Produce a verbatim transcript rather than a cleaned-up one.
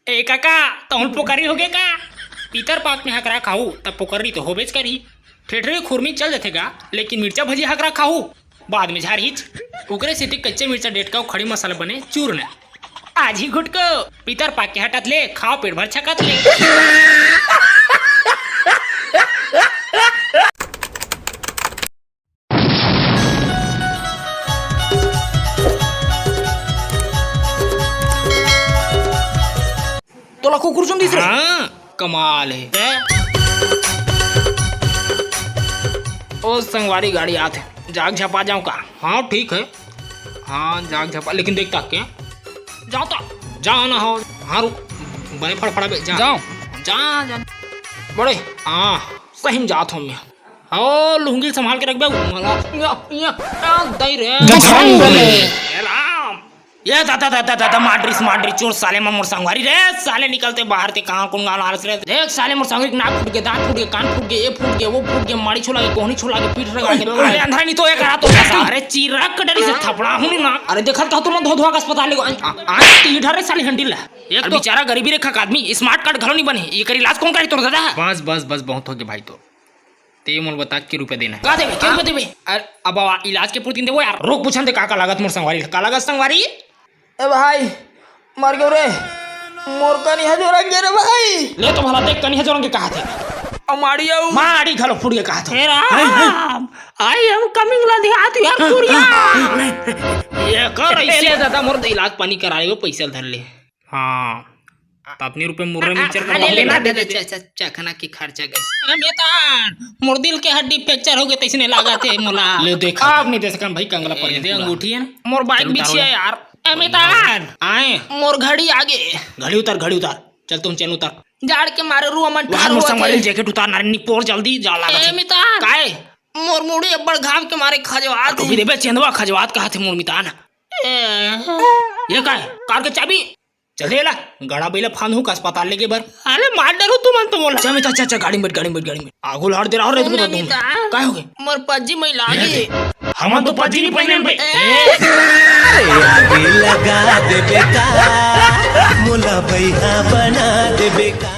ए काका, तहुन पोकरी होगे का? पीतर पाक में हकरा खाहू, त पोकरी तो होबेच करही। ठेठरी खुरमी चल जथे गा, लेकिन मिर्चा भजी हकरा खाहू, बाद में झारहीच। ओकरे सेती कच्चे मिर्चा डेटका अउ खड़ी मसाला बने चूर्ण। आज ही घुटको, पीतर पाक के हटत ले, खाव पेट भर छकत ले। तोला कुकुर चुन दिस रे? हाँ, कमाल हे। ओ संगवारी, गाड़ी आत हे, जाग झपा जाऊं का? हाँ, ठीक हे। हाँ, जाग झपा, लेकिन देख ताक के। जाओ तो, जा ना हो। हाँ, रुक, बने फड़फड़ा बे, जा। जाओ। जा, जा। बड़े, हाँ, सही में जात हूँ मैं। ओ, लुंगी संभाल के रख बे। मला, या, या, या, दई रे। गजरंग बली। ए राम। ये दादा, दादा, दादा, मार डरिस, मार डरिस, चोर साले मन मोर संगवारी रे, साले निकलते बाहर ते कहाँ कोन गाँव आलस रे। देख साले मोर संगवारी के नाक फूट गे, दांत फूट गे, कान फूट गे, ये फूट गे, वो फूट गे, माड़ी छोला गे, कोहनी छोला गे, पीठ रगा गे। अरे अंधा नहीं तो एक रहा तो सारे चीरक डरिस थपड़ा हूँ ना। अरे देखत का तुम धो धोआ के अस्पताल ले गो। आ, आ, आ, ती डरे साले हंडिल। एक तो बेचारा गरीबी रेखा का आदमी, स्मार्ट कार्ड घलो नहीं बने, एकर इलाज कोन करी तोर दादा? बस, बस, बस, बहुत हो गया भाई तो। ते मोल बता के रुपया देना हे। का देबे? के रुपया देबे? अरे, अब आ, इलाज के पूर्ति देबो यार। रोक पूछन दे, का, का लागत मोर संगवारी? का लागत संगवारी? ए भाई, मर गयो रे। मोर कनिहा जोरंग गे रे भाई। ले तो भला देख, कनिहा जोरंग गे कहा थे। अमाड़ी आऊ। माड़ी घलो फूट गे कहा थे। हे राम, I am coming ला ध्यात यार कुरिया। ये कर ऐसे। ले दादा, मोर इलाज पानी करा ले, पैसा धर ले। हाँ, त अपने रुपये मुर्रे मिक्सचर का ले, ले, लेना दे दे, दे। च-, च-, चखना की खर्चा गई। ए मितान, मोर दिल के हड्डी फ्रैक्चर हो गए, तैसने लागत हे मोला। ले देख, आप नहीं दे सकन भाई, कंगला ए, पड़ दे गया। अंगूठी हे ना? मोर बाइक चल, बिछिया उतारो। यार। ए मितान, आए। मोर घड़ी आगे। घड़ी उतार, घड़ी उतार। चल तुम चैन उतार। जाड़ के मारे रुआ मन उतार, ठार मोर हुआ संगवारी थे। जैकेट उतार, नारे निपोर जल्दी, जा लागत ए हे। मितान। काय? मोर मुड़ी अब्बड़ घाम के मारे खजवात टोपी हे। देबे चेंदवा, खजवात कहा थे मोर मितान। ए। ये काय? कार के चाबी? चल दे ला, गड़ा बइला फांद हूँ का अस्पताल लेगे बर। अरे मार डरो तुमन तो मोला। अच्छा, अच्छा, अच्छा, गाड़ी में बैठ, गाड़ी में बैठ, गाड़ी में बैठ। आगू लाड़ दे रहा हो रे, तुम तो नहीं तुम। ता। काय हो गए? मोर पज्जी में लागे। हमन तो पज्जी नहीं पहने बे। ए। अरे आगे लगा दे बेटा, मोला भैया बना दे बेटा।